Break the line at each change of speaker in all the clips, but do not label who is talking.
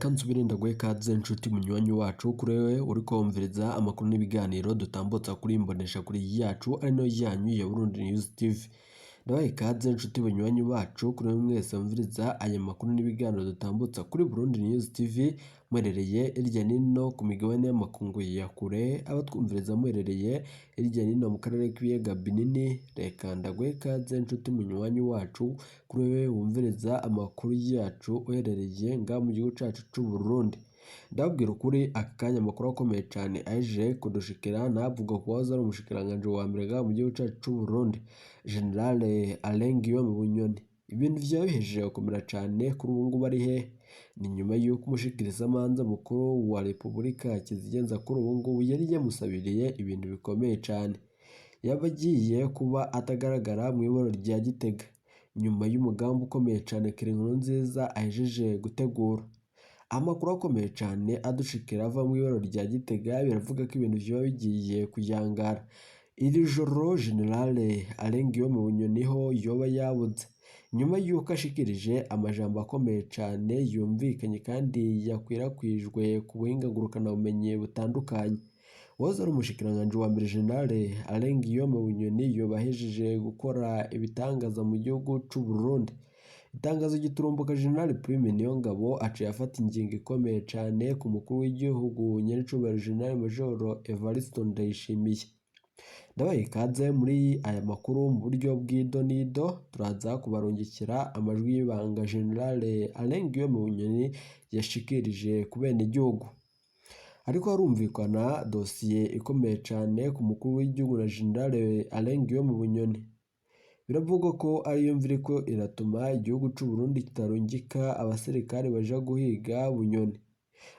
Reka nsubire ndaguhe ikaze nshuti munywanyi wacu, kuri wewe uriko wumviriza amakuru n'ibiganiro dutambutsa kuri imboneshakure yacu ari nayo yanyu ya Burundi News TV. Ndabaha ikaze nshuti banywanyi bacu, kuri mwe mwese mwumviriza aya makuru n'ibiganiro dutambutsa kuri Burundi News TV, muherereye hirya n'ino ku migabane y'amakungu ya kure, abatwumviriza muherereye hirya n'ino mu karere k'ibiyaga binini, reka ndaguhe ikaze nshuti munywanyi wacu, kuri wewe wumviriza amakuru yacu uherereye ngaha mu gihugu cacu c'u Burundi. Ndababwira ukuri, aka kanya amakuru akomeye cane aje kudushikira navuga ku wahoze ari umushikiranganji wa mbere ngaha mu gihugu cacu c'u Burundi, General Alain Guillaume Bunyoni. Ibintu vyaba bihejeje gukomera cane kuri ubu ngubu ari hehe? Ni nyuma y'uko umushikirizamanza mukuru wa Repubulika Kizigenza kuri ubu ngubu yari yamusabiriye ibintu bikomeye cane. Yaba agiye kuba atagaragara mw'iboro rya Gitega, nyuma y'umugambi ukomeye cane Pierre Nkurunziza ahejeje gutegura. Amakuru akomeye cane adushikira ava mw'iboro rya Gitega biravuga ko ibintu vyoba bigiye kuyangara. Iri joro General Alain Guillaume Bunyoni ho yoba yabuze, nyuma y'uko ashikirije amajambo akomeye cane yumvikanye kandi yakwirakwijwe ku buhinga ngurukanabumenyi butandukanye. Uwahoze ari umushikiranganji wa mbere General Alain Guillaume Bunyoni yoba ahejeje gukora ibitangaza mu gihugu c'u Burundi. Itangazo giturumbuka General Prime Niyongabo aciye afata ingingo ikomeye cane ku mukuru w'igihugu nyenicubahiro General Major Evariste Ndayishimiye. Ndabaha ikaze muri aya makuru mu buryo bw'idonido, turaza kubarungikira amajwi y'ibanga General Alain Guillaume Bunyoni yashikirije ku benegihugu. Ariko harumvikana dosiye ikomeye cane ku mukuru w'igihugu na General Alain Guillaume Bunyoni. Biravugwa ko ariyo mvo iriko iratuma igihugu c'u Burundi kitarungika abasirikare baja guhiga Bunyoni.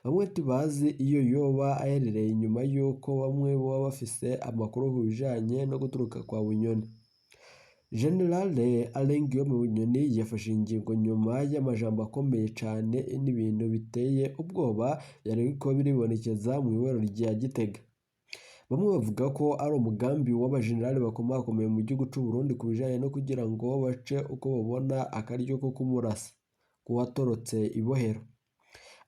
Bamwe ntibazi iyo yoba aherereye inyuma y'uko bamwe boba bafise amakuru ku bijanye no guturuka kwa Bunyoni. General Alain Guillaume Bunyoni yafashe ingingo nyuma y'amajambo akomeye cane n'ibintu biteye ubwoba vyariko biribonekeza mw'iboro rya Gitega. Bamwe bavuga ko ari umugambi w'abajenerali bakomakomeye mu gihugu c'u Burundi ku bijanye no kugira ngo bace uko babona akaryo ko kumurasa k'uwatorotse ibohero.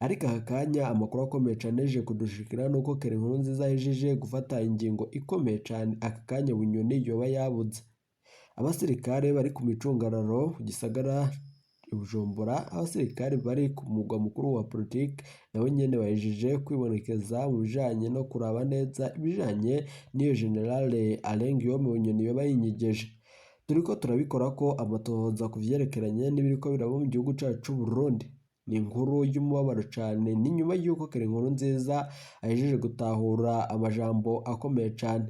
Ariko aka kanya amakuru akomeye cane aje kudushikira nuko Pierre Nkurunziza ahejeje gufata ingingo ikomeye cane, aka kanya Bunyoni yoba yabuze. Abasirikare bari ku micungararo ku gisagara i Bujumbura, abasirikare bari ku mugwa mukuru wa politike nabo nyene bahejeje kwibonekeza mu bijanye no kuraba neza ibijanye n'iyo General Alain Guillaume Bunyoni yoba yinyegeje. Turiko turabikora ko amatohoza ku vyerekeranye n'ibiriko biraba mu gihugu cacu c'u Burundi. Ni inkuru y'umubabaro cane, ni nyuma y'uko Pierre Nkurunziza ahejeje gutahura amajambo akomeye cane.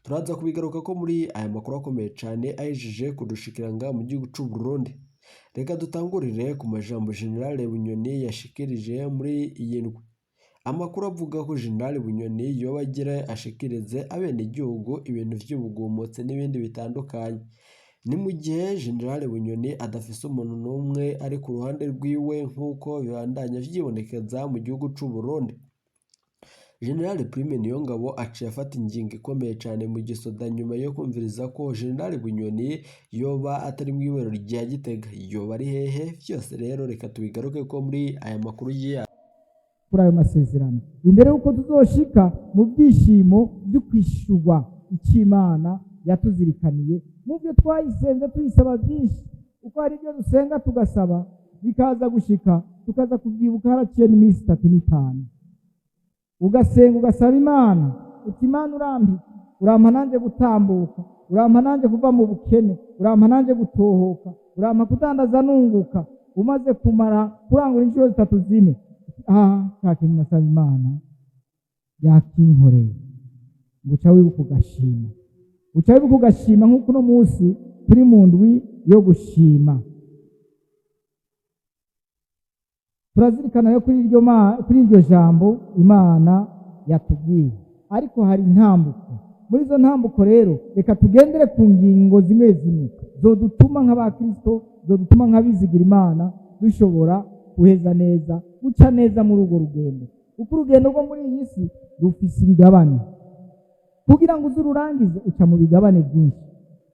Turaza kubigaruka ko muri aya makuru akomeye cane ahejeje kudushikira ngaha mu gihugu c'u Burundi. Reka dutangurire ku majambo General Bunyoni yashikirije muri iyi ndwi. Amakuru avuga ko General Bunyoni yoba agira ashikirize abenegihugu ibintu vy'ubugumutsi n'ibindi bitandukanye. Ni mu gihe General Bunyoni adafise umuntu n'umwe ari ku ruhande rwiwe nk'uko bibandanya vyibonekeza mu gihugu c'u Burundi. General Prime Niyongabo aciye afata ingingo ikomeye cane mu gisoda nyuma yo kumviriza ko General Bunyoni yoba atari mw'iboro rya Gitega. Yoba ari hehe? Vyose rero reka tubigaruke ko muri aya makuru ya
kuri ayo masezerano imbere y'uko tuzoshika mu byishimo byo kwishurwa icy'Imana yatuzirikaniye mu byo twayisenze tuyisaba byinshi, kuko hari ibyo dusenga tugasaba bikaza gushika tukaza kubyibuka haraciye n'iminsi itatu n'itanu. Ugasenga ugasaba Imana uti Imana urampa, urampa nanjye gutambuka, urampa nanjye kuva mu bukene, urampa nanjye gutohoka, urampa kudandaza nunguka. Umaze kumara kurangura inshuro zitatu zine, cya kintu nasaba Imana yakinkoreye. Ngo uca wibuka ugashima, uca wibuka ugashima nk'uko uno munsi turi mu ndwi yo gushima. Turazirikana rero kuri iryo jambo Imana yatubwiye, ariko hari intambuko. Muri izo ntambuko rero reka tugendere ku ngingo zimwe zimwe zodutuma nk'abakristo, zodutuma nk'abizigira Imana dushobora guheza neza, guca neza muri urwo rugendo, kuko urugendo rwo muri iyi si rufise ibigabane. Kugira ngo uze ururangize uca mu bigabane byinshi,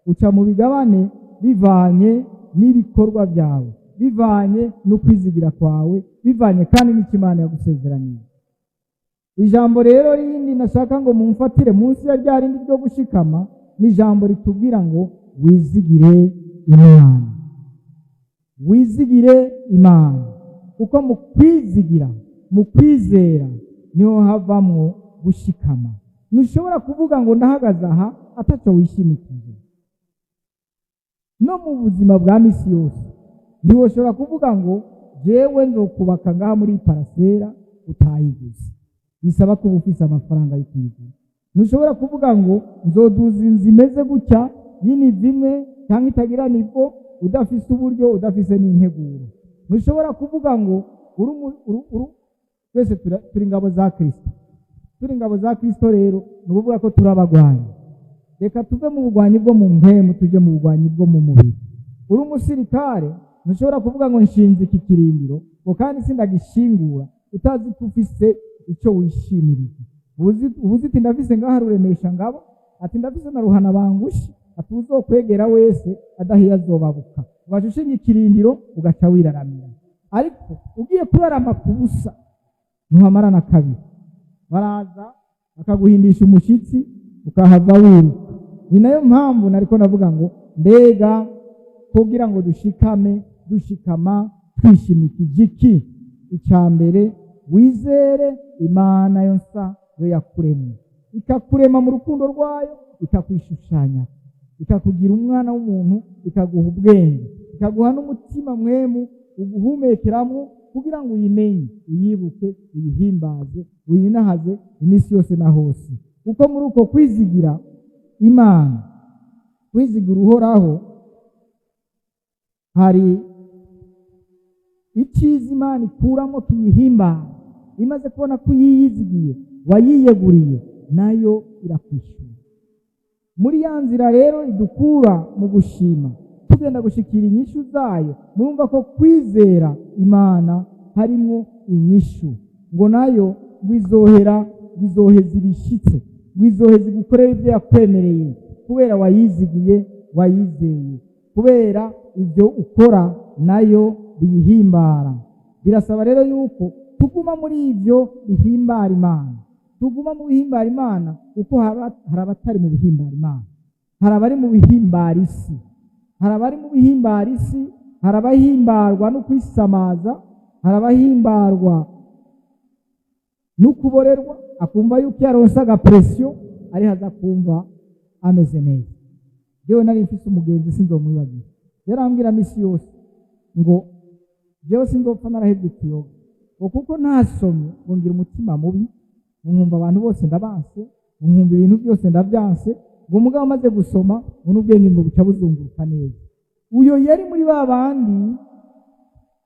uca mu bigabane bivanye n'ibikorwa byawe. Bivanye no kwizigira kwawe, bivanye kandi n'icyo Imana yagusezeraniye. Ijambo rero rindi nashaka ngo mumfatire munsi ya rya rindi ryo gushikama ni ijambo ritubwira ngo wizigire Imana, wizigire Imana, kuko mu kwizigira, mu kwizera niho havamwo gushikama. Ntushobora kuvuga ngo ndahagaze aha ataco wishimikije. No mu buzima bwa misi yose ntiwoshobora kuvuga ngo jewe nzokubaka ngaha muri parasera utayiguze, bisaba kuba ufise amafaranga yo kuyigura. Ntushobora kuvuga ngo nzoduza inzu imeze gutya y'inivo imwe cyangwa itagira nivo udafise uburyo, udafise n'integuro. Ntushobora kuvuga ngo twese turi ingabo za Kristo. Turi ingabo za Kristo rero ni ukuvuga ko turi abagwanyi. Reka tuve mu bugwanyi bwo mu mpemu tuje mu bugwanyi bwo mu mubiri. Uri umusirikare ntushobora kuvuga ngo nshinze iki kirindiro ngo kandi sindagishingura utazi ko ufise icyo wishimiriza. Ubuzi ati ndafise ngaha ruremesha ngabo, ati ndafise na ruhana bangushi, ati uzokwegera wese adahiye azobabuka. Ugaca ushinga ikirindiro ugaca wiraramira. Ariko ugiye kurarama ku busa ntuhamara na kabiri, baraza bakaguhindisha umushitsi ukahava wiruka. Ni nayo mpamvu nariko ndavuga ngo mbega kugira ngo dushikame, dushikama twishimikije iki? Icya mbere, wizere Imana yo nsa yo yakuremye, ikakurema mu rukundo rwayo, ikakwishushanya, ikakugira umwana w'umuntu, ikaguha ubwenge, ikaguha n'umutima mwemu uguhumekeramo kugira ngo uyimenye, uyibuke, uyihimbaze, uyinahaze iminsi yose na hose. Kuko muri uko kwizigira Imana, kwizigira Uhoraho, hari icyiza Imana ikuramo kiyihimbara. Imaze kubona ko uyiyizigiye, wayiyeguriye, nayo irakwishyura. Muri ya nzira rero idukura mu gushima tugenda gushikira inyishu zayo, murumva ko kwizera Imana harimo inyishu, ngo nayo ngo izoheza ibishitse, ngo izoheza igukorera ibyo yakwemereye, kubera wayizigiye, wayizeye, kubera ibyo ukora nayo biyihimbara. Birasaba rero yuko tuguma muri ibyo bihimbara Imana, tuguma mu bihimbara Imana, kuko hari abatari mu bihimbara Imana, hari abari mu bihimbara isi, hari abari mu bihimbara isi, hari abahimbarwa no kwisamaza, hari abahimbarwa no kuborerwa, akumva yuko yaronse agapresiyo ari haza kumva ameze neza. Jewe nari mfise umugenzi sinzomwibagira, yarambwira misi yose ngo jewe sinzopfa narahevye kuyoga, ngo kuko ntasomye ngo ngira umutima mubi, ngo nkumva abantu bose ndabanse, ngo nkumva ibintu byose ndavyanse, ngo mugabo amaze gusoma ngo n'ubwenge ngo buca buzunguruka neza. Uyo yari muri ba bandi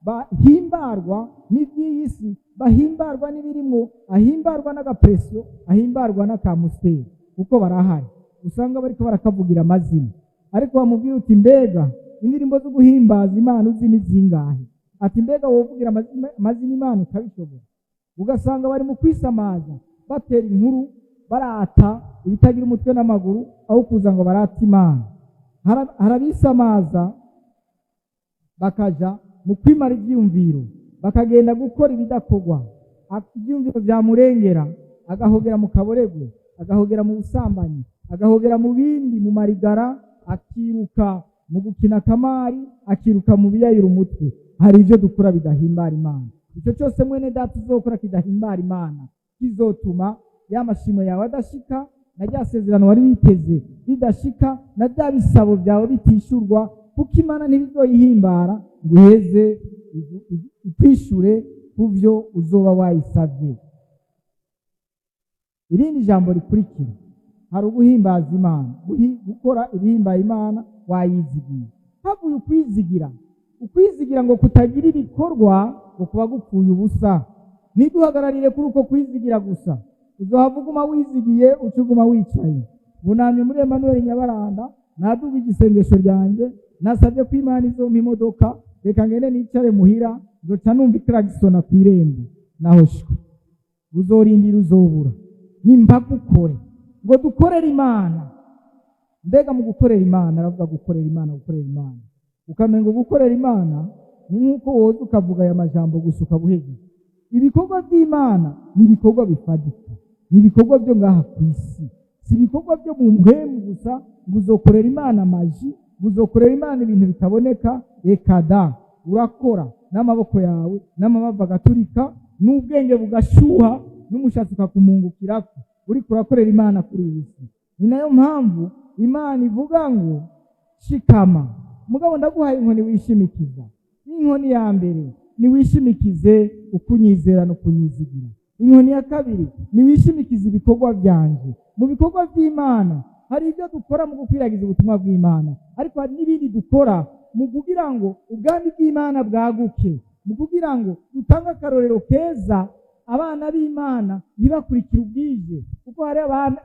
bahimbarwa n'iby'iyi si, bahimbarwa n'ibirimwo, ahimbarwa n'agapresiyo, ahimbarwa n'akamusiteri, kuko barahari usanga bariko barakavugira amazina. Ariko bamubwira uti mbega indirimbo zo guhimbaza Imana uzi ni zingahe? Ati mbega wovugira amazina Imana ukabishobora? Ugasanga bari mu kwisamaza, batera inkuru, barata ibitagira umutwe n'amaguru, aho kuza ngo barate Imana. Harabisamaza bakaja mu kwimara ivyiyumviro, bakagenda gukora ibidakorwa, ivyiyumviro vyamurengera, agahogera mu kaboregwe, agahogera mu busambanyi, agahogera mu bindi, mu marigara, akiruka mu gukina kamari, akiruka mu biyayura umutwe. Hari ivyo dukora bidahimbara Imana. Ico cyose mwene data uzokora kidahimbara Imana kizotuma ya mashimo yawe adashika, na rya sezerano wari witeze ridashika, na bya bisabo byawe bitishurwa, kuko Imana ntibizoyihimbara ngo iheze ikwishure ku byo uzoba wayisabye. Irindi jambo rikurikira, hari uguhimbaza Imana, gukora ibihimbaye Imana wayizigiye. Havuye ukwizigira, ukwizigira ngo kutagira ibikorwa ngo kuba gupfuye ubusa. Ntiduhagararire kuri uko kwizigira gusa, uzohava uguma wizigiye uca uguma wicaye. Bunamye muri Emmanuel Nyabaranda, naduga igisengesho ryanjye, nasabye ko Imana izompa imodoka, reka ngende nicare muhira, nzoca numva ikaragisona ku irembo, naho shwe uzorindira uzobura. Nimba ukore ngo dukorere Imana. Mbega mu gukorera Imana, aravuga gukorera Imana, gukorera Imana, ukamenga gukorera Imana Ni nk'uko woza ukavuga aya majambo gusa ukabuhejeje. Ibikorwa by'Imana ni ibikorwa bifadika, ni ibikorwa byo ngaha ku isi, si ibikorwa byo mu mpwemu gusa ngo uzokorera Imana amaji, ngo uzokorera Imana ibintu bitaboneka. Eka da, urakora n'amaboko yawe, n'amabavu agaturika, n'ubwenge bugashyuha, n'umushatsi ukakumungukirako, uriko urakorera Imana kuri iyi si. Ni nayo mpamvu Imana ivuga ngo shikama. Mugabo ndaguhaye inkoni wishimikiza. Inkoni ya mbere ni wishimikize ukunyizera no kunyizigira. Inkoni ya kabiri ni wishimikize ibikorwa byanje. Mu bikorwa by'Imana hari ibyo dukora mu gukwiragiza ubutumwa bw'Imana, ariko hari n'ibindi dukora mu kugira ngo ubwami bw'Imana bwaguke, mu kugira ngo dutange akarorero keza, abana b'Imana ntibakurikire ubwije, kuko hari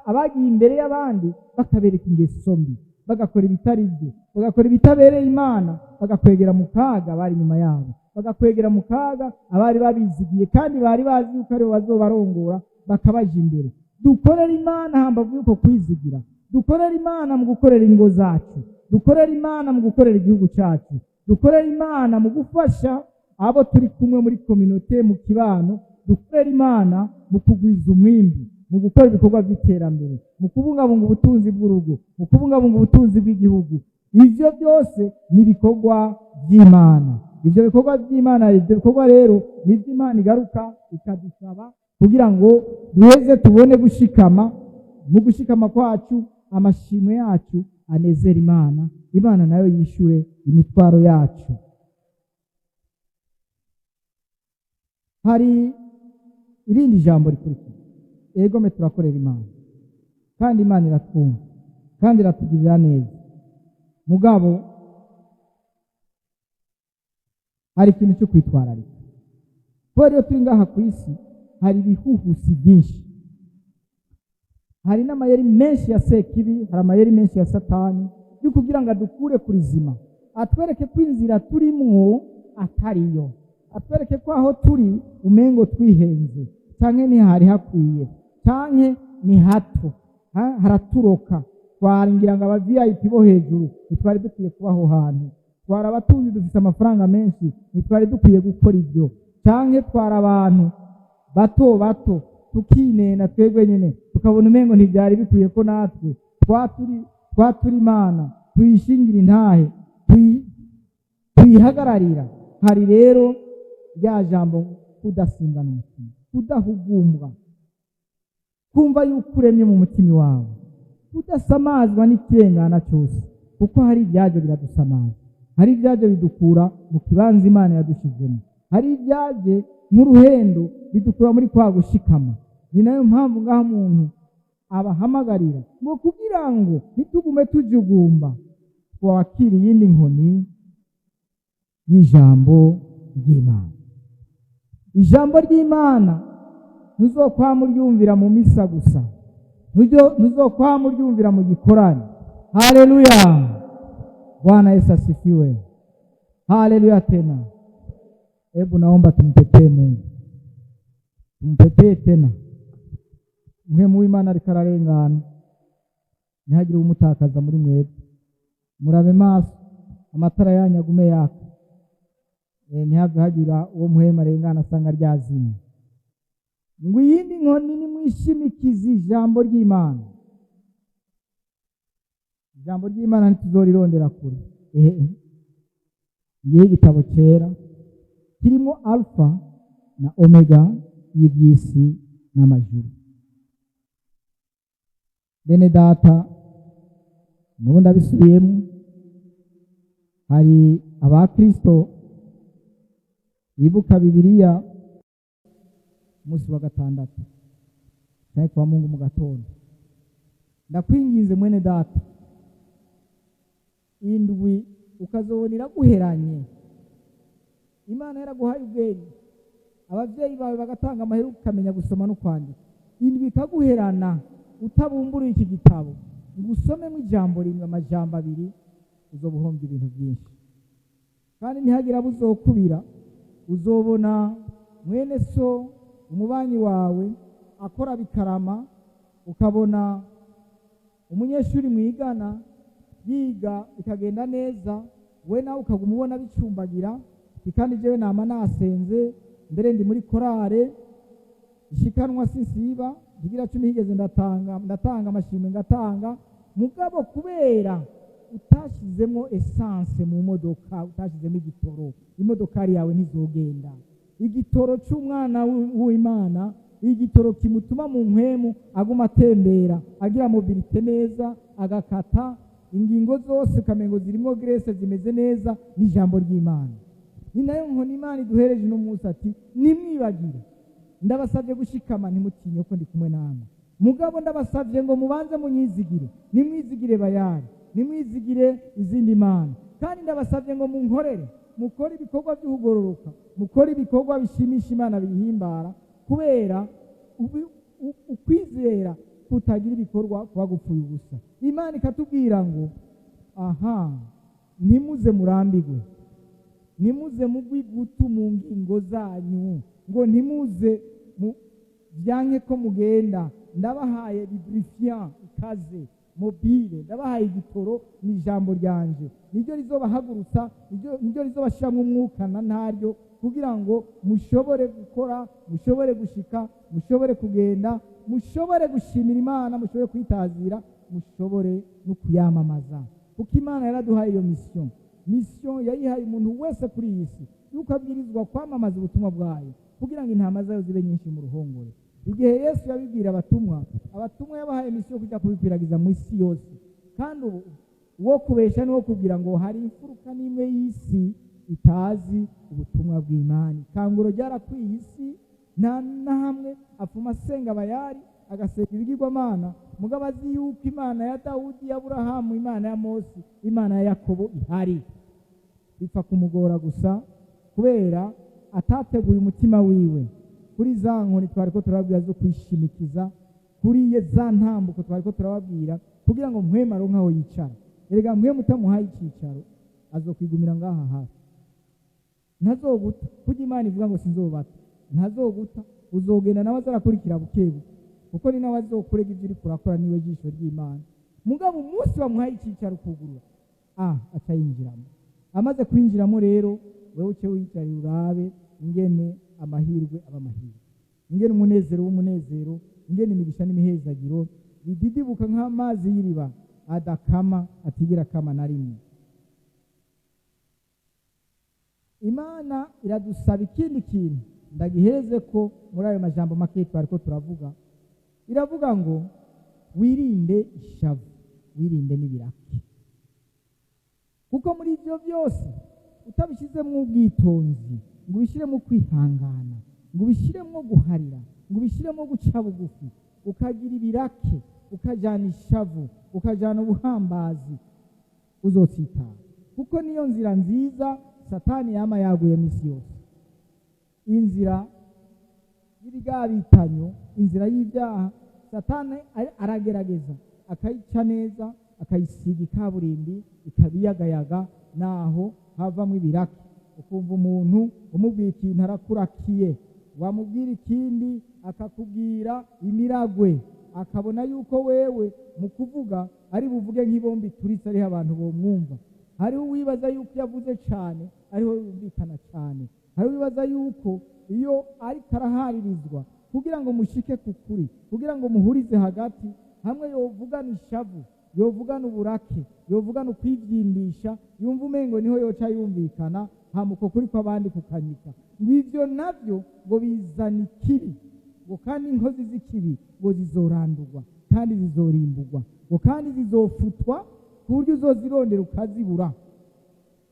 abagiye imbere y'abandi bakabereka ingeso mbi, bagakora ibitari byo, bagakora ibitabereye Imana, bagakwegera mu kaga abari inyuma yabo, bagakwegera mu kaga abari babizigiye kandi bari bazi yuko aribo bazobarongora, bakabaja imbere. Dukorere Imana hambavu y'uko kwizigira, dukorere Imana mu gukorera ingo zacu, dukorere Imana mu gukorera igihugu cyacu, dukorere Imana mu gufasha abo turi kumwe muri kominote, mu kibano, dukorere Imana mu kugwiza umwimbu, mu gukora ibikorwa by'iterambere, mu kubungabunga ubutunzi bw'urugo, mu kubungabunga ubutunzi bw'igihugu. Ivyo byose ni ibikorwa by'Imana. Ivyo bikorwa by'Imana, ivyo bikorwa rero ni iby'Imana igaruka ikadusaba kugira ngo duheze tubone gushikama. Mu gushikama kwacu, amashimwe yacu anezera Imana, Imana nayo yishure imitwaro yacu. Hari irindi jambo rikurikira: egome turakorera Imana, kandi Imana iratwumva, kandi iratugirira neza. Mugabo hari ikintu cyo kwitwararika, kubera iyo turi ngaha ku isi hari ibihuhusi byinshi, hari n'amayeri menshi ya Sekibi, hari amayeri menshi ya Satani yo kugira ngo adukure ku rizima, atwereke ko inzira turimwo atariyo, atwereke ko aho turi umengo twihenze, canke ntihari hakwiye, canke ni hato, haraturoka, twaringira ngo aba VIP bo hejuru ntitwari dukwiye kuba aho hantu, twari abatunzi dufite amafaranga menshi ntitwari dukwiye gukora ibyo, canke twari abantu bato bato tukinena twebwe nyene, tukabona umengo ntibyari bikwiye ko natwe twaturi Imana tuyishingira intahe, tuyihagararira. Hari rero rya jambo kudasimbana umutima, kudahugumbwa, kumva yuko uremye mu mutima wawe, kudasamazwa n'ikirengana cyose, kuko hari ibyaje biradusamaza, hari ibyaje bidukura mu kibanza Imana yadushizemo, hari ibyaje nk'uruhendo bidukura muri kwa gushikama. Ni nayo mpamvu ngaho umuntu abahamagarira ngo kugira ngo ntitugume tujugumba, twakira iyindi nkoni y'ijambo ry'Imana. Ijambo ry'Imana ntuzokwama uryumvira mu misa gusa, ntuzokwama uryumvira mu gikorani. Haleluya, Bwana Yesu asifiwe. Haleluya tena. Hebu naomba tumpepee Mungu, tumpepee tena. Mpwemu w'Imana ariko ararengana, ntihagire umutakaza muri mwebwe. Murabe maso, amatara yanyu agume yaka, ntihave hagira uwo muhema arengana asanga ryazimye. Ngo iyindi nkoni nimwishimikize ijambo ry'Imana. Ijambo ry'Imana ntituzorirondera kure. Ngiye igitabo cyera kirimo alfa na omega y'iby'isi n'amajuru. Bene data, n'ubu ndabisubiyemo, hari abakristo bibuka Bibiliya umunsi wa gatandatu cyangwa kwa Mungu mu gatondo. Ndakwinginze mwene data, indwi ukazobona iraguheranye, Imana yaraguhaye ubwenge, abavyeyi bawe bagatanga amahera ukamenya gusoma no kwandika, indwi ikaguherana utabumburiye iki gitabo ngo usomemo ijambo rimwe, amajambo abiri, uzobuhombya ibintu byinshi. Kandi ntihagira abo uzokubira, uzobona mwene so umubanyi wawe akora bikarama, ukabona umunyeshuri mwigana yiga bikagenda neza, we nawe ukaguma ubona bicumbagira, Kandi jewe nama nasenze, mbere ndi muri korale ishikanwa, sinsiba ntigira 10 higeze ndatanga, ndatanga amashimwe ngatanga. Mugabo kubera utashizemo essence mu modoka, utashizemo igitoro, imodokari yawe ntizogenda. Igitoro c'umwana w'Imana, igitoro kimutuma mu mpwemu aguma atembera, agira mobilité neza, agakata ingingo zose ukamengo zirimo graisse, zimeze neza, n'ijambo ry'Imana. Ni nayo nkoni Imana iduhereje uno munsi, ati: "Nimwibagire, ndabasabye gushikama, ntimutinye ko ndi kumwe namwe. Mugabo ndabasabye ngo mubanze munyizigire, nimwizigire Bayali, nimwizigire izindi mana. Kandi ndabasabye ngo munkorere, mukore ibikorwa by'ukugororoka, mukore ibikorwa bishimisha Imana, biyihimbara, kubera ukwizera kutagira ibikorwa kuba gupfuye ubusa." Imana ikatubwira ngo aha: "Ntimuze murambigwe, ntimuze mugwe igutu mu ngingo zanyu, ngo ntimuze byanke ko mugenda. Ndabahaye lubrifiant ikaze mobile, ndabahaye igitoro, ni ijambo ryanje, niryo rizobahagurutsa, niryo rizobashiramwo umwuka na ntaryo, kugira ngo mushobore gukora, mushobore gushika, mushobore kugenda, mushobore gushimira Imana, mushobore kwitazira, mushobore no kuyamamaza." Kuko Imana yaraduhaye iyo mission. Mission yayihaye umuntu wese kuri iyi si, yuko abwirizwa kwamamaza ubutumwa bwayo kugira ngo intama zayo zibe nyinshi mu ruhongore. Igihe Yesu yabibwira abatumwa, abatumwa yabahaye mission yo kujya kubikwiragiza mu isi yose. Kandi ubu uwo kubesha ni wo kubwira ngo hari imfuruka n'imwe y'isi itazi ubutumwa bw'Imana. Ikanguro ryarakwiye isi, nta na hamwe apfuma asenga Bayali, agasenga ibigirwamana, mugabo azi yuko Imana ya Dawudi, ya Aburahamu, Imana ya Mose, Imana ya Yakobo ihari. Bipfa kumugora gusa kubera atateguye umutima wiwe kuri za nkoni twari ko turababwira zo kwishimikiza, kuri ye za ntambuko twari ko turababwira, kugira ngo mpwemu aronke aho yicara. Erega mpwemu utamuhaye icyicaro azokwigumira ngaha hafi, ntazoguta. Kurya Imana ivuga ngo sinzobata, ntazoguta, uzogenda nawe azarakurikira buke buke, kuko ni nawe azokurega ibyo uriko urakora, niwe jisho ry'Imana. Mugabo umunsi wamuhaye icyicaro ukugurura, aca yinjiramo. Amaze kwinjiramo rero, wewe uce wicarira urabe ingene amahirwe aba amahirwe, ingene umunezero w'umunezero, ingene imigisha n'imihezagiro bididibuka nk'amazi y'iriba adakama, atigera akama na rimwe. Imana iradusaba ikindi kintu, ndagihereze ko muri ayo majambo make twari ko turavuga. Iravuga ngo wirinde ishavu, wirinde n'ibirake, kuko muri ibyo byose utabishyizemo ubwitonzi, ngo ubishyiremo kwihangana, ngo ubishyiremo guharira, ngo ubishyiremo guca bugufi, ukagira ibirake, ukajyana ishavu, ukajyana ubuhambazi, uzotsitara. Kuko niyo nzira nziza Satani yama yaguye misi yose, inzira y'ibigabitanyo, inzira y'ibyaha. Satani aragerageza akayica neza, akayisiga ikaburimbi, ikabiyagayaga, naho havamo ibirake. Ukumva umuntu umubwira ikintu arakurakiye, wamubwira ikindi akakubwira imiragwe, akabona yuko wewe mu kuvuga ari buvuge nk'ibombi ituritse, ariho abantu bomwumva. Hariho uwibaza yuko iyo avuze cyane ariho yumvikana cyane. Hariho uwibaza yuko iyo ariko araharirizwa kugira ngo mushike ku kuri, kugira ngo muhurize hagati hamwe, yovugana ishavu, yovugana uburake, yovugana ukwibyimbisha, yumva umengo niho yoca yumvikana, hama uko kuri kw'abandi kukanyika. Ngo ivyo navyo ngo bizana ikibi, ngo kandi inkozi z'ikibi ngo zizorandurwa kandi zizorimburwa, ngo kandi zizofutwa ku buryo uzozirondera ukazibura.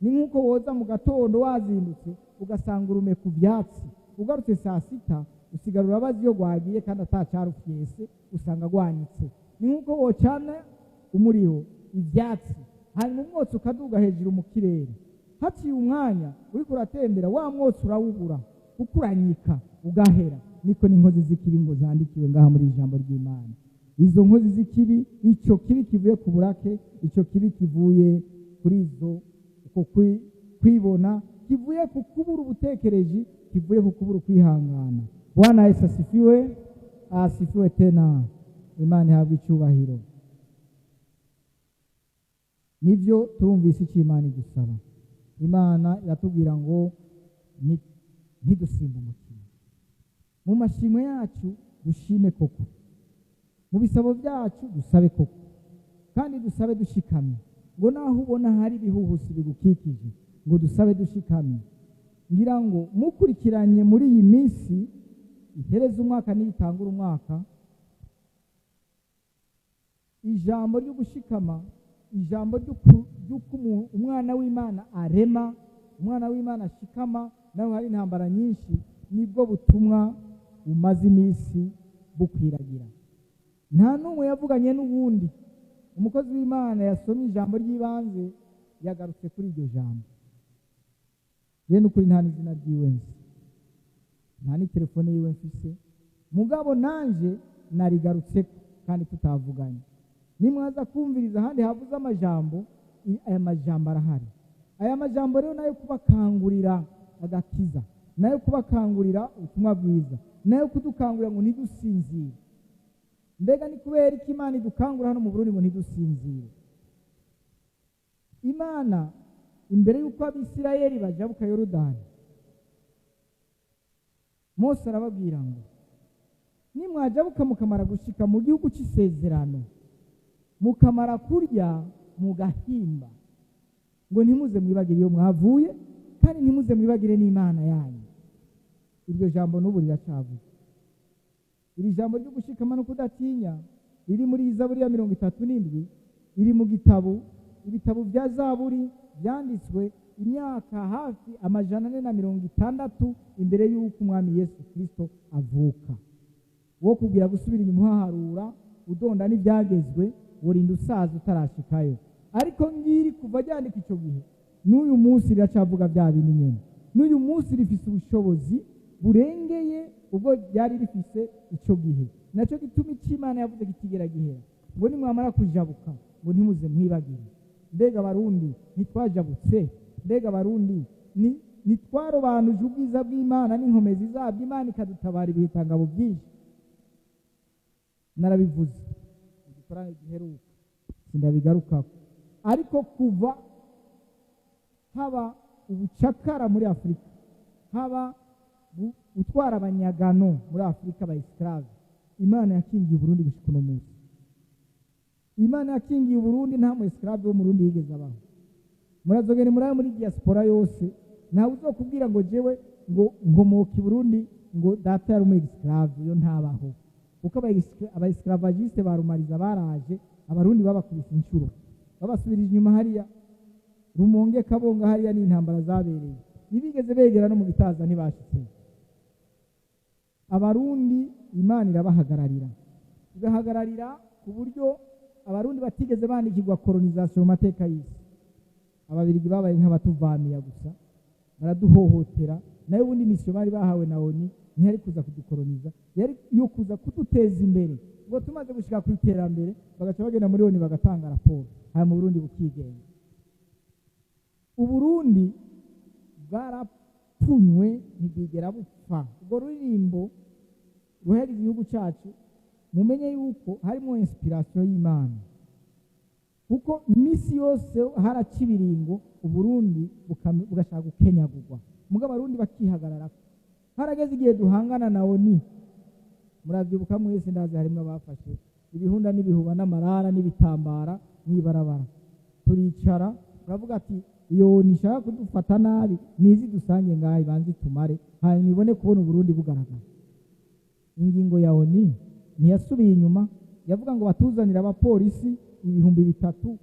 Ni nk'uko woza mu gatondo wazindutse ugasanga urume ku byatsi, ugarutse saa sita usigara urabaza iyo rwagiye, kandi atacarufyese, usanga rwanitse. Ni nk'uko wocana umuriro ibyatsi, hanyuma umwotsi ukaduga hejuru mu kirere, haciye umwanya uriko uratembera wa mwotsi urawubura kuko uranyika ugahera. Niko n'inkozi z'ikibi ngo zandikiwe ngaha muri iri jambo ry'Imana. Izo nkozi z'ikibi, icyo kibi kivuye ku burake, icyo kibi kivuye kuri izo uko kwibona, kivuye ku kubura ubutekereji, kivuye ku kubura ukwihangana. Bwana Yesu asifiwe, asifiwe tena, Imana ihabwe icyubahiro. Nibyo, turumvise icyo Imana idusaba. Imana iratubwira ngo ntidusimbe umutima. Mu mashimwe yacu dushime koko, mu bisabo byacu dusabe koko, kandi dusabe dushikamye, ngo naho ubona hari ibihuhusi bigukikije, ngo dusabe dushikamye. Ngira ngo mukurikiranye muri iyi minsi ihereza umwaka n'iyitangura umwaka, ijambo ryo gushikama, ijambo ry'uko umwana w'Imana arema, umwana w'Imana ashikama, naho hari intambara nyinshi, nibwo butumwa bumaze iminsi bukwiragira. Nta n'umwe yavuganye n'uwundi. Umukozi w'Imana yasomye ijambo ry'ibanze yagarutse kuri iryo jambo. Ye n'ukuri nta n'izina ryiwe nzi, nta n'itelefone yiwe mfise, mugabo nanje narigarutseko kandi tutavuganye. Nimwaza kumviriza ahandi havuze amajambo, aya majambo arahari. Aya majambo rero nayo kubakangurira agakiza, nayo kubakangurira ubutumwa bwiza, nayo kudukangurira ngo ntidusinzire. Mbega ni kubera iki Imana idukangura hano mu Burundi ngo ntidusinzire? Imana imbere y'uko Abisirayeli bajabuka Yorodani, Mose arababwira ngo nimwajabuka mukamara gushika mu gihugu c'isezerano, mukamara kurya mugahimba, ngo ntimuze mwibagire iyo mwavuye, kandi ntimuze mwibagire n'Imana yanyu. Iryo jambo n'ubu riracavuga. Iri jambo ryo gushikama no kudatinya riri muri Zaburi ya 37, iri mu gitabo, ibitabo bya Zaburi byanditswe imyaka hafi 460 imbere y'uko Umwami Yesu Kristo avuka. Wo kubwira gusubira inyuma uhaharura udonda n'ibyagezwe, urinda usaza utarashikayo. Ariko ngiri kuva ryandika ico gihe n'uyu munsi riracavuga bya bindi nyene. N'uyu munsi rifise ubushobozi burengeye ubwo ryari rifise ico gihe. Naco gituma ico Imana yavuze kitigera gihera, ngo nimwamara kujabuka ngo ntimuze mwibagire. Mbega Abarundi ntitwajabutse? Mbega Abarundi ntitwarobanuje ubwiza bw'Imana n'inkomezi zabyo, Imana ikadutabara ibihitangabo byinshi? Narabivuze igikorane giheruka, sindabigarukako. Ariko kuva haba ubucakara muri Afurika, haba gutwara abanyagano muri Afurika ba esclave, Imana yakingiye Uburundi gushika uno munsi. Imana yakingiye Uburundi, nta mu esclave wo mu Burundi yigeze abaho. Murazogene muri muri diaspora yose, ntawe uzokubwira ngo jewe ngo nkomoka i Burundi ngo data yari umu esclave, yo ntabaho. Kuko aba esclavagiste barumariza baraje, Abarundi babakubise inshuro, babasubirije inyuma hariya Rumonge, Kabonga, hariya ni intambara zabereye, ntibigeze begera no mu bitaza, ntibashitse. Abarundi Imana irabahagararira, igahagararira ku buryo Abarundi batigeze bandikirwa colonization mu mateka y'isi. Ababirigi babaye nk'abatuvamiya gusa, baraduhohotera. Nayo ubundi mission bari bahawe na ONU ntiyari kuza kudukoloniza, yari yo kuza kuduteza imbere. Ngo tumaze gushika ku iterambere bagaca bagenda muri ONU bagatanga raporo, haya mu Burundi bukigenga. Uburundi bwarapfunywe ntibwigera bupfa. Ubwo ruririmbo ruhera igihugu cyacu, mumenye yuko harimo inspiration y'Imana, kuko imisi yose haraca ibiringo Uburundi bugashaka gukenyagurwa, mugabo Abarundi bakihagarara. Harageze igihe duhangana na ONU, muravyibuka mwese, ndazi harimwo abafashe ibihunda n'ibihuba n'amarara n'ibitambara mw'ibarabara. Turicara turavuga ati iyo ONU ishaka kudufata nabi nizi dusange ngaha ibanze itumare, hanyuma ibone kubona Uburundi bugaragara. Ingingo ya ONU ntiyasubiye inyuma, yavuga ngo batuzanire abapolisi 3000,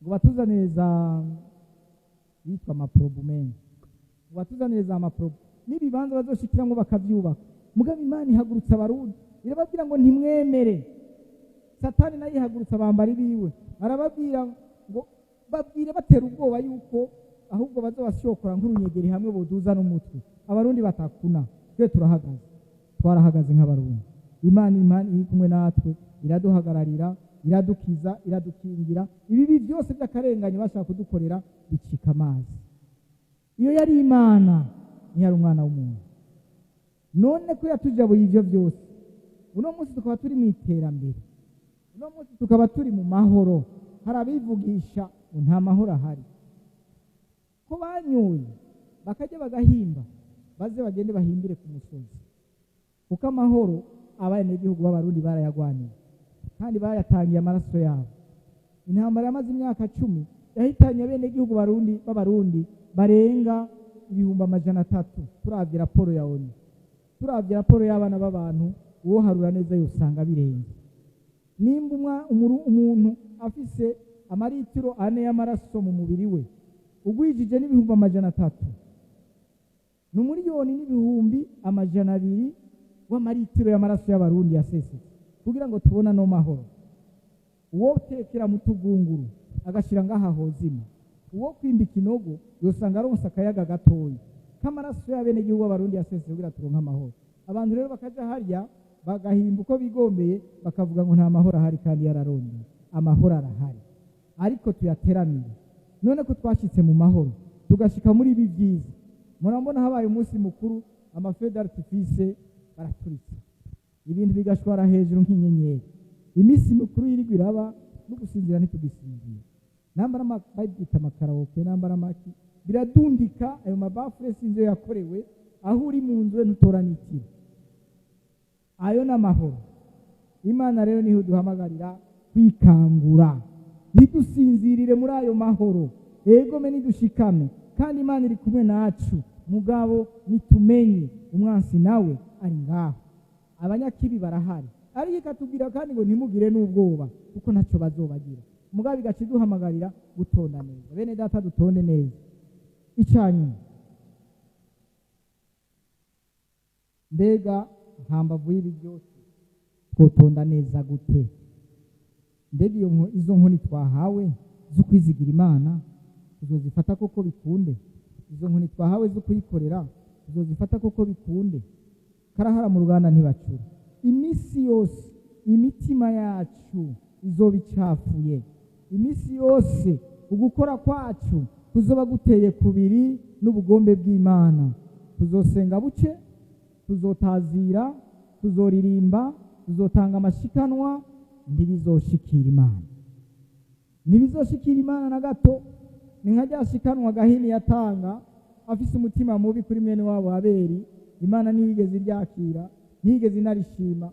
ngo batuzanire za bitwa amaprobumen, ngo batuzanire za amaprobu n'ibibanza bazoshikiramwo bakavyubaka. Mugabo Imana ihagurutsa Abarundi irababwira ngo ntimwemere. Satani nayo ihagurutsa abambari biwe arababwira ngo babwire batera ubwoba yuko ahubwo bazobashokora nk'urunyegeri hamwe boduza n'umutwe. Abarundi batakuna, twe turahagaze, twarahagaze nk'Abarundi. Imana iri kumwe natwe, iraduhagararira, iradukiza, iradukingira. Ibibi byose by'akarenganyo bashaka kudukorera bicika amazi. Iyo yari Imana, ntiyari umwana w'umuntu. None ko yatujabuye ivyo byose, uno munsi tukaba turi mu iterambere, uno munsi tukaba turi mu mahoro. Hari abivugisha ngo nta mahoro ahari, ko banyoye bakajya bagahimba, baze bagende bahimbire ku musozi, kuko amahoro abenegihugu b'Abarundi barayagwaniye kandi bayatangiye amaraso yabo. Intambara yamaze imyaka 10 yahitanye abenegihugu b'Abarundi barenga 300,000. Turavye raporo ya ONU, turavye raporo y'abana b'abantu, uwo harura neza yosanga birenze. Nimba umuntu afise amaritiro 4 y'amaraso mu mubiri we, ugwijije n'300,000, ni 1,200,000 w'amaritiro y'amaraso y'Abarundi yasesetse kugira ngo tubone no mahoro. Uwo tekera mu tugunguru agashira ngaha hozima, uwo kwimba ikinogo yosanga aronsa akayaga gatoyi k'amaraso y'abenegihugu b'Abarundi yasesetse kugira turonke amahoro. Abantu rero bakaja harya bagahimba uko bigombeye, bakavuga ngo nta mahoro ahari kandi yararondeye. Amahoro arahari, ariko tuyateramire. None ko twashitse mu mahoro tugashika muri ibi vyiza, murambona habaye umunsi mukuru, amafeu d'artifice baraturitse, ibintu bigashwara hejuru nk'inyenyeri. Iminsi mikuru yirigwa iraba, no gusinzira ntitugisinzira. Nambara babyita amakaraoke, nambara amaki, biradundika. Ayo mabafure sinzi iyo yakorewe, aho uri mu nzu we ntutoranikira. Ayo ni amahoro. Imana rero niho duhamagarira kwikangura, ntidusinzirire muri ayo mahoro. Egome nidushikame, kandi Imana iri kumwe nacu. Mugabo nitumenye umwansi nawe ari ngaho, abanyakibi barahari, ariko ikatubwira kandi ngo ntimugire n'ubwoba kuko ntacyo bazobagira. Mugabo igaca iduhamagarira gutonda neza. Bene data, dutonde neza. Icanyuma, mbega hambavu y'ibi byose twotonda neza gute? Mbega izo nkoni twahawe zo kwizigira Imana tuzozifata koko bikunde? Izo nkoni twahawe zo kuyikorera tuzozifata koko bikunde? Karahara mu ruganda ntibacura. Iminsi yose imitima yacu izoba icafuye, iminsi yose ugukora kwacu kuzoba guteye kubiri n'ubugombe bw'Imana. Tuzosenga buke, tuzotazira, tuzoririmba, tuzotanga amashikanwa, ntibizoshikira Imana, ntibizoshikira Imana na gato. Ni nka rya shikanwa Gahini yatanga afise umutima mubi kuri mwene wabo Abeli. Imana ntiyigeze iryakira, ntiyigeze inarishima.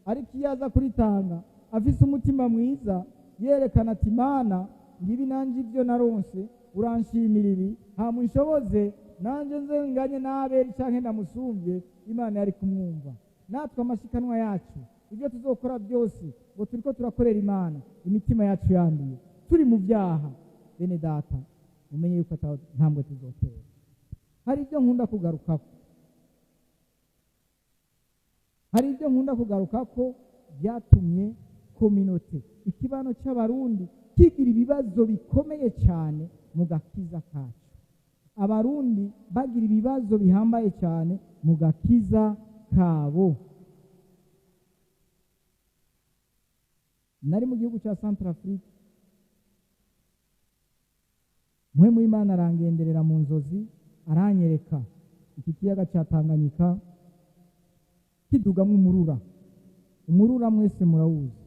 Ariko iyo aza kuritanga afise umutima mwiza, yerekana ati Mana ngibi nanje ibyo naronse, uranshimira ibi, hama unshoboze nanje nze nganye n'Abeli canke ndamusumbye, Imana yari kumwumva. Natwe amashikanwa yacu, ibyo tuzokora byose ngo turiko turakorera Imana, imitima yacu yanduye, turi mu byaha, bene data mumenye yuko ntambwe tuzotera. Hari ibyo nkunda kugarukako, hari ibyo nkunda kugarukako byatumye kominote, ikibano cy'Abarundi kigira ibibazo bikomeye cyane mu gakiza kacu. Abarundi bagira ibibazo bihambaye cyane mu gakiza kabo. Nari mu gihugu cya Centrafrique, mwe mu Imana arangenderera mu nzozi, aranyereka iki kiyaga cya Tanganyika kidugamwo umurura. Umurura mwese murawuzi,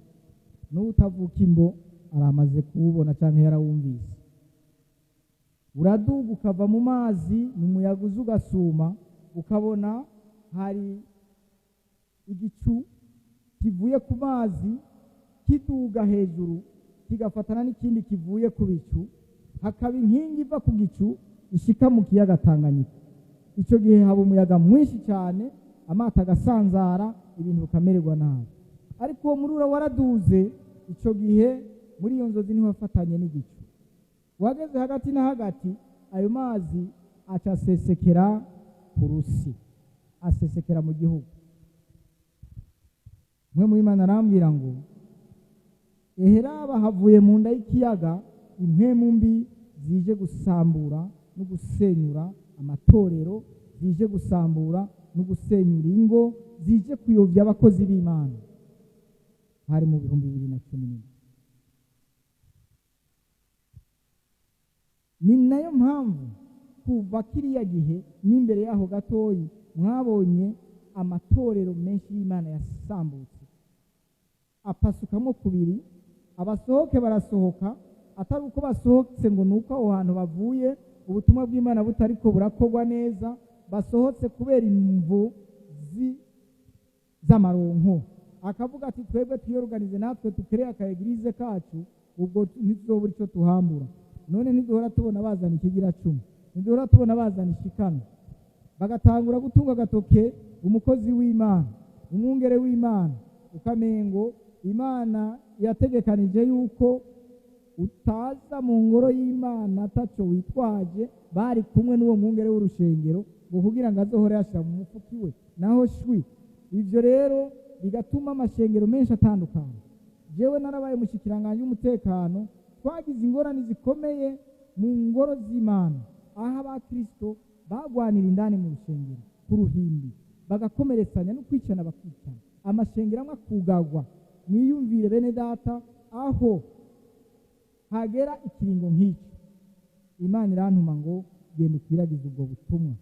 n'utavuka imbo aramaze kuwubona canke yarawumvise. Uraduga ukava mu mazi, mu muyaga uza ugasuma, ukabona hari igicu kivuye ku mazi kiduga hejuru kigafatana n'ikindi kivuye ku bicu, hakaba inkingi iva ku gicu ishika mu kiyaga Tanganyika. Ico gihe haba umuyaga mwinshi cyane, amato agasanzara, ibintu bikamererwa nabi. Ariko uwo murura waraduze ico gihe, muri iyo nzozi niho wafatanye n'igicu. Wageze hagati na hagati, ayo mazi aca asesekera ku rusi, asesekera mu gihugu. Mwe mu Imana arambwira ngo eheraba havuye mu nda y'ikiyaga impwemu mbi zije gusambura no gusenyura amatorero, zije gusambura no gusenyura ingo, zije kuyobya abakozi b'Imana. Hari mu 2017. Ni nayo mpamvu kuva kiriya gihe n'imbere yaho gatoyi mwabonye amatorero menshi y'Imana yasambutse, apasukamo kubiri. Abasohoke barasohoka, atari uko basohotse ngo nuko aho hantu bavuye ubutumwa bw'Imana butariko burakorwa neza, basohotse kubera imvu z'amaronko. Akavuga ati twebwe twiyoruganize natwe tukereye aka eglise kacu, ubwo ntituzobura ico tuhambura. None ntiduhora tubona bazana ikigira cumi, ntiduhora tubona bazana ishikano, bagatangura gutunga agatoke umukozi w'Imana, umwungere w'Imana, ukamengo Imana yategekanije yuko utaza mu ngoro y'Imana ataco witwaje. Bari kumwe n'uwo mwungere w'urushengero ngo kugira ngo azohore yashira mu mufuki we, naho shwi. Ivyo rero bigatuma amashengero menshi atandukana. Jewe narabaye umushikiranganji w'umutekano, twagize ingorane zikomeye mu ngoro z'Imana, aho abakristo bagwanira indani mu rushengero ku ruhimbi, bagakomeretsanya no kwicana bakicana, amashengero amwe akugagwa. Mwiyumvire bene data, aho hagera ikiringo nk'icyo, Imana irantuma ngo genda ukwiragize ubwo butumwa,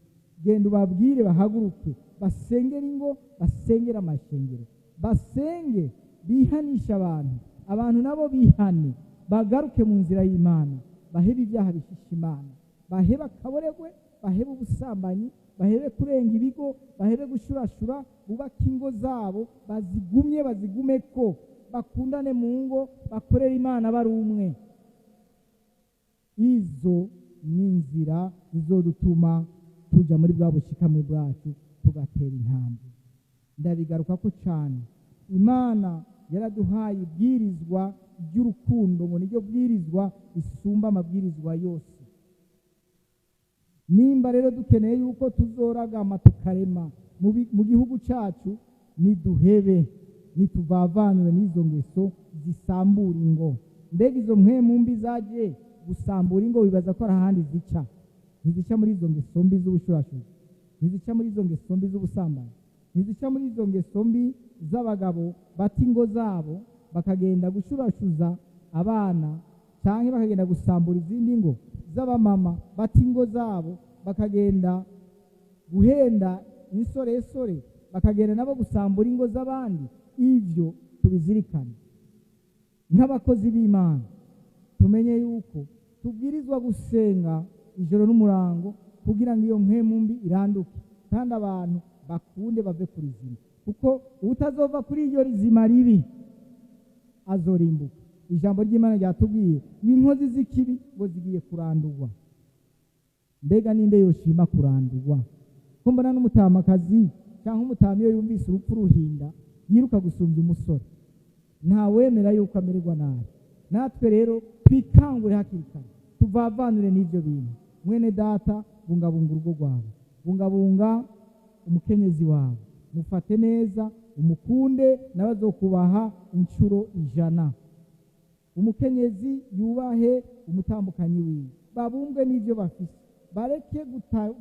genda ubabwire bahaguruke, basengere ingo, basengere amashengero, basenge bihanisha abantu, abantu nabo bihane, bagaruke mu nzira y'Imana, bahebe ibyaha bishisha Imana, bahebe akaboregwe, bahebe ubusambanyi, bahebe kurenga ibigo, bahebe gushurashura, bubake ingo zabo, bazigumye, bazigumeko, bakundane mu ngo, bakorere Imana bari umwe. Izo ni inzira zizodutuma tuja muri bwa bushikamwe bwacu, tugatera intambwe. Ndabigaruka ko cyane, Imana yaraduhaye ibwirizwa ry'urukundo, ngo niryo bwirizwa risumba amabwirizwa yose. Nimba rero dukeneye yuko tuzoragama tukarema mu gihugu cyacu, niduhebe, nituvavanure n'izo ngeso zisambura ingo. Mbega izo mpwemu mbi zaje gusambura ingo, wibaza ko ari ahandi zica? Ntizica muri izo ngeso mbi z'ubushurashuzi, ntizica muri izo ngeso mbi z'ubusambanyi, ntizica muri izo ngeso mbi z'abagabo bata ingo zabo bakagenda gushurashuza abana, canke bakagenda gusambura izindi ngo, z'abamama bata ingo zabo bakagenda guhenda insoresore, bakagenda nabo gusambura ingo z'abandi. Ivyo tubizirikane nk'abakozi b'Imana, tumenye yuko tubwirizwa gusenga ijoro n'umurango kugira ngo iyo mpwemu mbi iranduke, kandi abantu bakunde bave ku rizima, kuko utazova kuri iryo rizima ribi azorimbuka. Ijambo ry'Imana ryatubwiye ngo inkozi z'ikibi ngo zigiye kurandurwa. Mbega ninde yoshima kurandurwa? Ko mbona n'umutamakazi cyangwa umutama iyo yumvise urupfu ruhinda yiruka gusumbya umusore, ntawemera yuko amererwa nabi. Natwe rero twikangure hakiri kare, tuvavanure n'ibyo bintu. Mwene data, bungabunga urugo rwawe, bungabunga umukenyezi wawe, mufate neza, umukunde, nawe azokubaha inshuro 100. Umukenyezi yubahe umutambukanyi wiwe, babumbwe n'ibyo bafise, bareke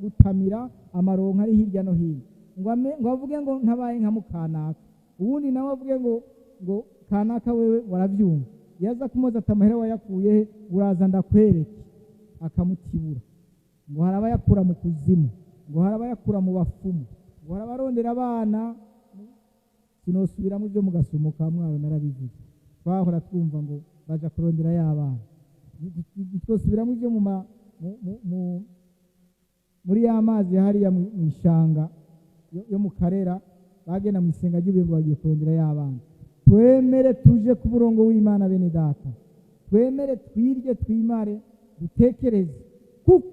gutamira amaronko ari hirya no hino, ngo avuge ngo ntabaye nka mukanaka, ubundi nawe avuge ngo kanaka wewe waravyumva, yaza kumubaza ati amahera wayakuye he, uraza ndakwereke, akamutibura. Ngo hari abayakura mu kuzimu, ngo hari abayakura mu bafumu, ngo hari abarondera abana. Sinosubiramo ibyo mu gasumo ka Mwaro, narabivuze, twahora twumva ngo baja kurondera y'abana. Twosubiramo ibyo muri ya mazi hariya mu ishanga yo mu Karera, bagenda mu isenga ry'ubuye ngo bagiye kurondera y'abana. Twemere tuje ku murongo w'Imana bene data, twemere twirye twimare, dutekereze, kuko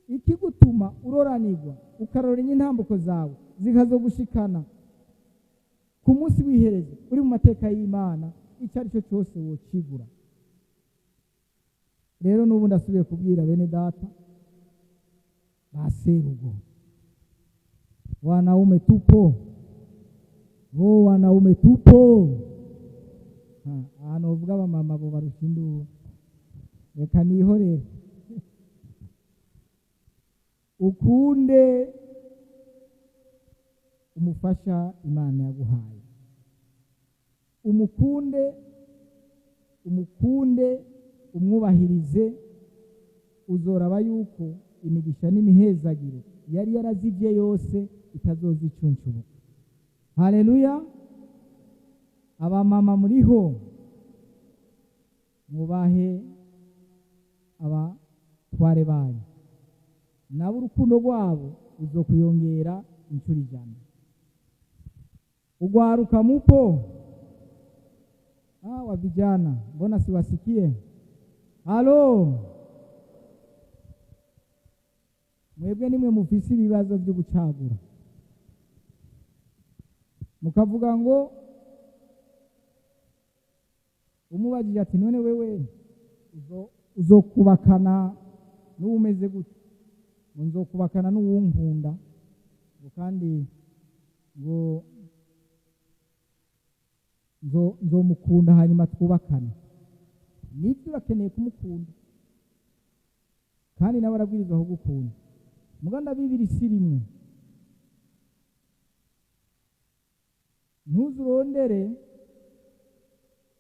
ikigutuma uroranirwa ukarora intambuko zawe zikazogushikana ku munsi w'iherezo uri mu mateka y'Imana, icyo ari cyo cyose wocigura. Rero n'ubu ndasubiye kubwira bene data ba serugo, wanaume tupo, bo wanaume tupo. Ahantu bavuga abamama bo barusha induru, reka nihorere. Ukunde umufasha Imana yaguhaye, umukunde, umukunde, umwubahirize, uzoraba yuko imigisha n'imihezagiro yari yarazivye yose itazozicuncumuka. Haleluya! Abamama muriho, mwubahe abatware. abatware banyu, nabo urukundo rwabo ruzokuyongera inshuro 100. Ugwaruka mupo? Wa vijana, mbona siwasikie? Halo, mwebwe nimwe mufise ibibazo byo gucagura, mukavuga ngo umubajije ati none wewe uzokubakana n'uwumeze gute? Ngo nzokubakana n'uwunkunda, ngo kandi ngo nzomukunda hanyuma twubakane. Nibyo, urakeneye kumukunda kandi nawe arabwirizwa kugukunda. Muganda bibiri si rimwe, ntuzurondere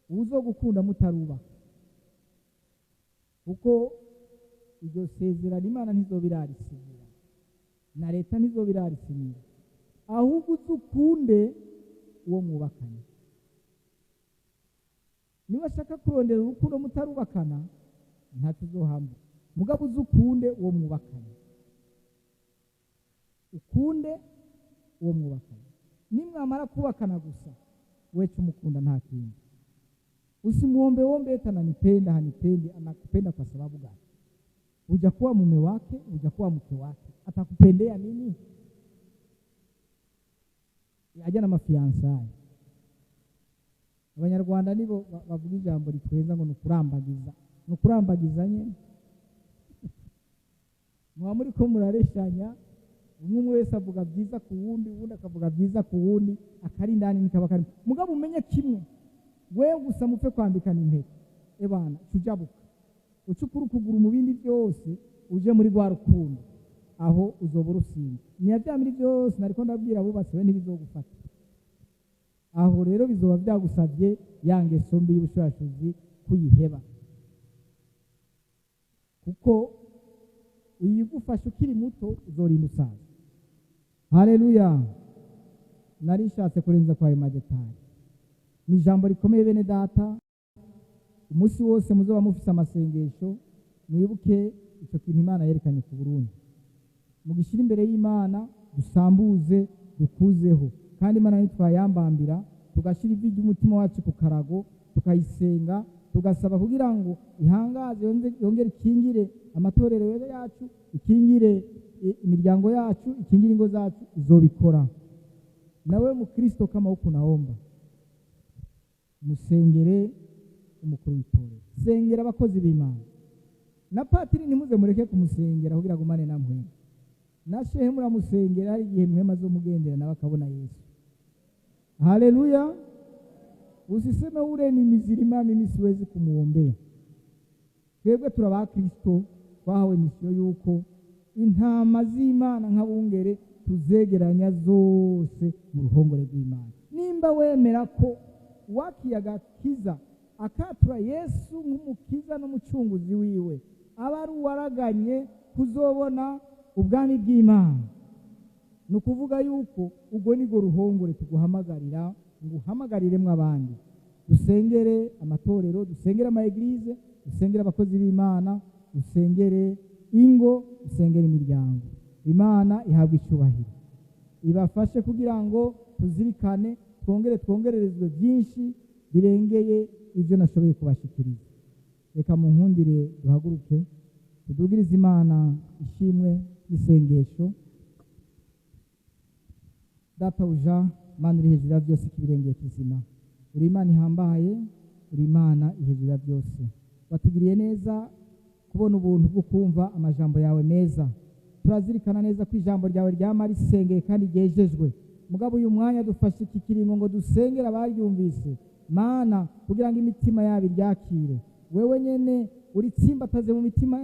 uzogukunda mutarubaka, kuko iryo sezerano Imana ntizobirarisinira na leta ntizobirarisinira, ahubwo uzukunde uwo mwubakanye. Niba ashaka kurondera urukundo mutarubakana ntacyo uzohamba, mugabo uzukunde uwo mwubakanye, ukunde uwo mwubakanye. Nimwamara kubakana gusa, wewe umukunda nta kindi. Usimuombe ombe eti ananipenda, hanipendi. Anakupenda kwa sababu gani? Hujakuwa mume wake, hujakuwa mke wake, atakupendea nini? Ajya n'amafiyansaye. Abanyarwanda nibo bavuga ijambo ritweza ngo nukurambagiza, nukurambagiza nyene. Muba muriko murareshanya, umwe wese avuga byiza ku wundi, uwundi akavuga byiza ku wundi, akari indani nikaba karimo. Mugabo umenye kimwe, wewe gusa mupfe kwambikana impeta, ebana cujabuka ucukura ukuguru mu bindi byose, uje muri rwa rukundo, aho uzoba urusinga. Niya bya bindi byose nariko ndabwira abubatse, we ntibizogufata. Aho rero bizoba byagusabye ya ngeso mbi y'ubushurashuzi kuyiheba, kuko uyigufasha ukiri muto uzorinda usaza. Haleluya! Nari nshatse kurenza kwa ayo madetari. Ni ijambo rikomeye bene data. Umunsi wose muzoba mufise amasengesho, mwibuke icyo kintu Imana yerekanye ku Burundi, mugishyire imbere y'Imana, dusambuze dukuzeho. Kandi Imana nitwayambambira, tugashyira ivi ry'umutima wacu ku karago, tukayisenga, tugasaba kugira ngo ihangaze, yongere ikingire amatorero yacu, ikingire imiryango yacu, ikingire ingo zacu, izobikora. Nawe mukristo kama huku naomba musengere umukuru w'itorero, sengera abakozi b'Imana. Na patiri ntimuze mureke kumusengera kugira agumane na mwema, na shehe muramusengera, hari igihe mwema azomugendera nawe akabona Yesu. Haleluya! Usiseme ule ni mizirima, mimi siwezi kumuombea. Twebwe turi abakristo twahawe misiyo yuko intama z'Imana nk'abungere tuzegeranya zose mu ruhongore rw'Imana. Nimba wemera ko wakiye agakiza akatura Yesu nk'umukiza n'umucunguzi wiwe, aba ari uwaraganye kuzobona ubwami bw'Imana, ni ukuvuga yuko ubwo nibwo ruhongore tuguhamagarira ngo uhamagariremwo abandi. Dusengere amatorero, dusengere ama eglise, dusengere abakozi b'Imana, dusengere ingo, dusengere imiryango. Imana ihabwe icyubahiro, ibafashe kugira ngo tuzirikane, twongere twongererezwe byinshi birengeye ibyo nashoboye kubashikiriza. Reka munkundire duhaguruke tudugirize Imana ishimwe n'isengesho. Databuja, Mana uri hejuru ya byose, ikibirengeye kizima, uri Imana ihambaye, uri Imana iri hejuru ya byose. Watugiriye neza kubona ubuntu bwo kumva amajambo yawe meza. Turazirikana neza ko ijambo ryawe ryama risengeye kandi ryejejwe. Mugabo uyu mwanya dufashe iki kiringo ngo dusengere abaryumvise, Mana, kugira ngo imitima yabo iryakire. Wewe nyene uritsimbataze mu mitima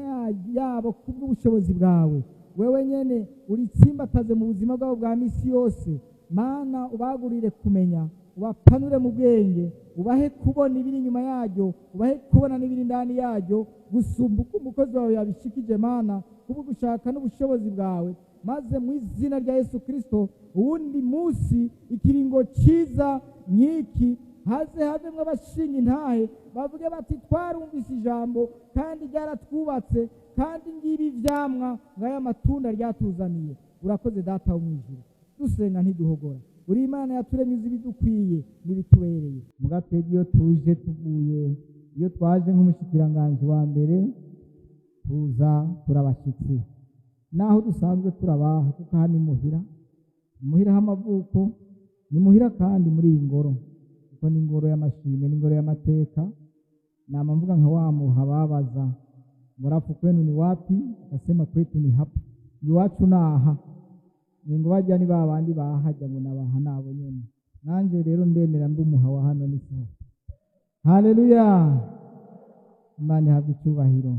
yabo kubw'ubushobozi bwawe. Wewe nyene uritsimbataze mu buzima bwabo bwa misi yose. Mana, ubagurire kumenya, ubapanure mu bwenge, ubahe kubona ibiri inyuma yaryo, ubahe kubona n'ibiri indani yaryo, gusumba uko umukozi wawe yabishikije. Mana, kubwo gushaka n'ubushobozi bwawe, maze mu izina rya Yesu Kristo, uwundi munsi ikiringo cyiza nk'iki haze havemwo abashinga intahe bavuge bati twarumvise ijambo kandi ryaratwubatse. Kandi ngibi ivyamwa, ngaya matunda ryatuzaniye. Urakoze Data wo mw'ijuru. Dusenga ntiduhogora. Uri Imana yaturemye, uzi ibidukwiye n'ibitubereye. Muga twebwe iyo tuje tuvuye, iyo twaje nk'umushikiranganji wa mbere, tuza turabashitsi naho dusanzwe turabaha, kuko aha ni muhira, ni muhira h'amavuko, ni muhira kandi muri iyi ngoro, kuko ni ingoro y'amashimwe, ni ingoro y'amateka. Nama mvuga nka wa muha babaza ngo rafu kwenu ni wapi, akasema kwetu ni hapa, iwacu naha. Ngo bajya ni babandi bahajya ngo nabaha nabo nyene. Nanje rero ndemera mbe umuha wa hano, ni sawa. Haleluya, Imana ihabwe icyubahiro.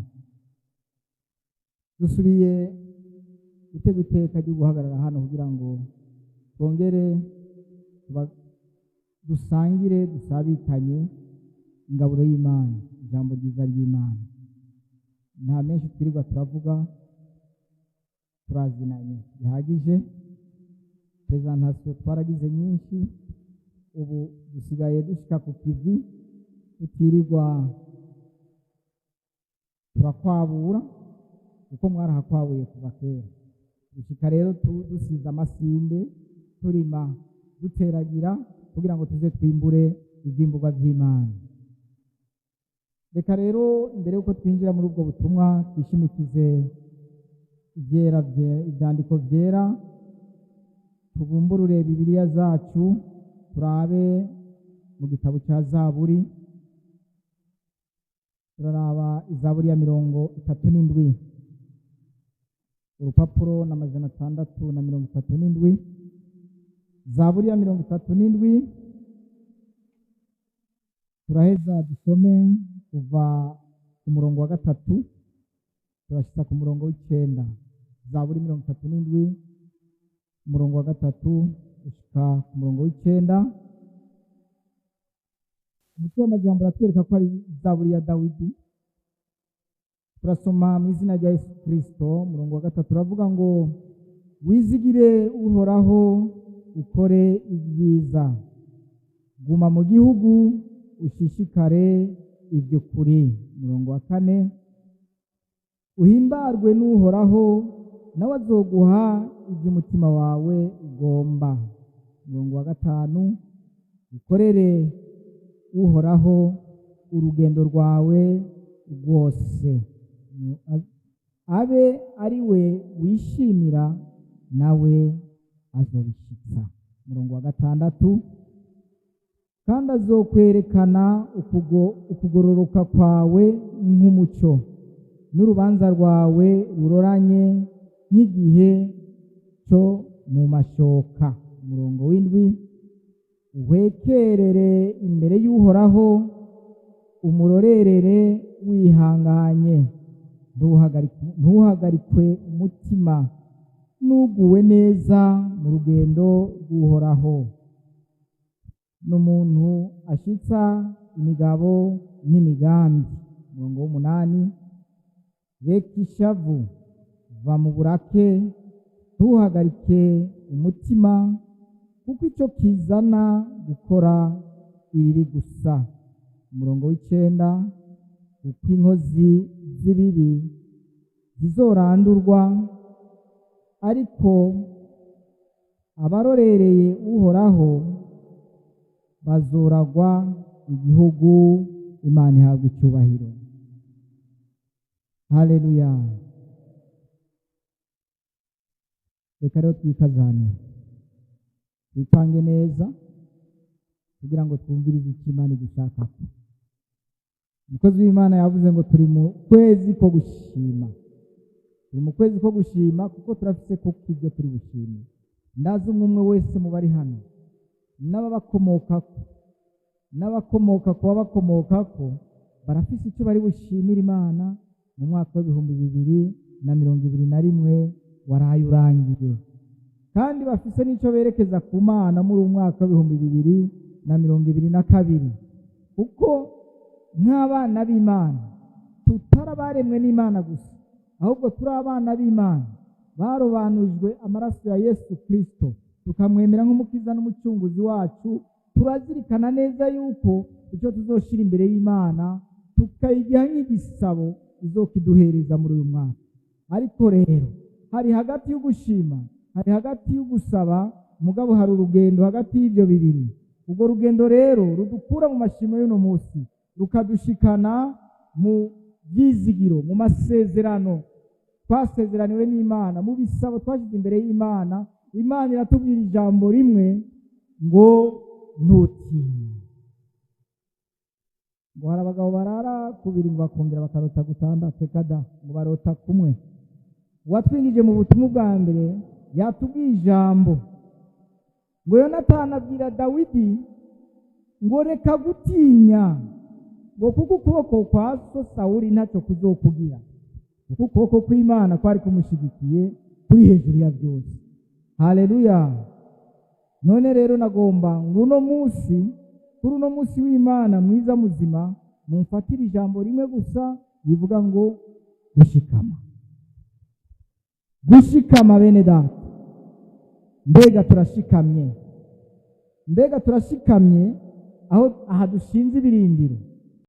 Dusubiye gutega iteka ryo guhagarara hano kugira ngo twongere dusangire, dusabikanye ingaburo y'Imana, ijambo ryiza ry'Imana. Nta menshi twirirwa turavuga, turazinanye bihagije. Présentation twaragize nyinshi, ubu dusigaye dushika ku kivi tutirirwa turakwabura, kuko mwarahakwabuye kuva kera. Dushika rero dusize amasinde, turima, duteragira kugira ngo tuze twimbure ivyimburwa vy'Imana. Reka rero imbere y'uko twinjira muri ubwo butumwa twishimikize ivyera, ivyandiko vyera, tubumburure Bibiliya zacu, turabe mu gitabo cya Zaburi. Turaraba Izaburi ya 37, urupapuro n'637, Zaburi ya 37. Turaheza dusome kuva ku murongo wa 3 turashitsa ku murongo w'9. Zaburi 37, umurongo wa 3 gushika ku murongo w'9. Umutwe w'amajambo uratwereka ko ari Zaburi ya Dawidi. Turasoma mu izina rya Yesu Kristo. Umurongo wa 3 uravuga ngo: wizigire Uhoraho, ukore ibyiza, guma mu gihugu, ushishikare iby'ukuri. Umurongo wa 4: uhimbarwe n'Uhoraho, nawe azoguha iby'umutima wawe ugomba. Umurongo wa 5: ukorere Uhoraho urugendo rwawe rwose, abe ari we wishimira, nawe azobishitsa. Umurongo wa 6: kandi azokwerekana ukugororoka kwawe nk'umucyo, n'urubanza rwawe ruroranye nk'igihe cyo mu mashoka. Umurongo w'7: uhwekerere imbere y'Uhoraho, umurorerere wihanganye, ntuhagarikwe umutima n'uguwe neza mu rugendo rw'Uhoraho, n'umuntu ashitsa imigabo n'imigambi. Umurongo w'8: reka ishavu, va mu burake, ntuhagarike umutima, kuko icyo kizana gukora ibibi gusa. Umurongo w'9: uko inkozi z'ibibi zizorandurwa, ariko abarorereye Uhoraho bazoragwa igihugu. Imana ihabwa icyubahiro. Haleluya. Reka rero twikazane, twipange neza kugira ngo twumvirize icyo Imana idushakako. Umukozi w'Imana yavuze ngo turi mu kwezi ko gushima, turi mu kwezi ko gushima, kuko turafise kuko ibyo turi bushime. Ndazi umwe umwe wese mu bari hano n'ababakomokako n'abakomoka ku babakomokako barafise icyo bari bushimira Imana mu mwaka w'2021 waraye urangiye, kandi bafise n'icyo berekeza ku Mana muri uyu mwaka w'2022, kuko nk'abana b'Imana tutarabaremwe n'Imana gusa, ahubwo turi abana b'Imana barobanujwe amaraso ya Yesu Kristo, tukamwemera nk'umukiza n'umucunguzi wacu. Turazirikana neza yuko icyo tuzoshira imbere y'Imana tukayigiha nk'igisabo izokiduhereza muri uyu mwaka. Ariko rero hari hagati y'ugushima, hari hagati y'ugusaba, mugabo hari urugendo hagati y'ibyo bibiri. Urwo rugendo rero rudukura mu mashimo y'uno munsi rukadushikana mu byizigiro, mu masezerano twasezeraniwe n'Imana, mu bisabo twashyize imbere y'Imana. Imana iratubwira ijambo rimwe ngo ntutinye. Ngo hari abagabo barara kubiri ngo bakongera bakarota gutandatu, reka da, ngo barota kumwe. Uwatwinjije mu butumwa bwa mbere yatubwiye ijambo ngo Yonatani abwira Dawidi ngo reka gutinya, ngo kuko ukuboko kwa so Sawuli ntacyo kuzokugira, kuko ukuboko kw'Imana kwari kumushigikiye kuri hejuru ya byose. Haleluya! None rero nagomba ngo uno munsi, kuri uno munsi w'Imana mwiza muzima, mumfatire ijambo rimwe gusa rivuga ngo gushikama. Gushikama bene data, mbega turashikamye, mbega turashikamye aho aha dushinze ibirindiro.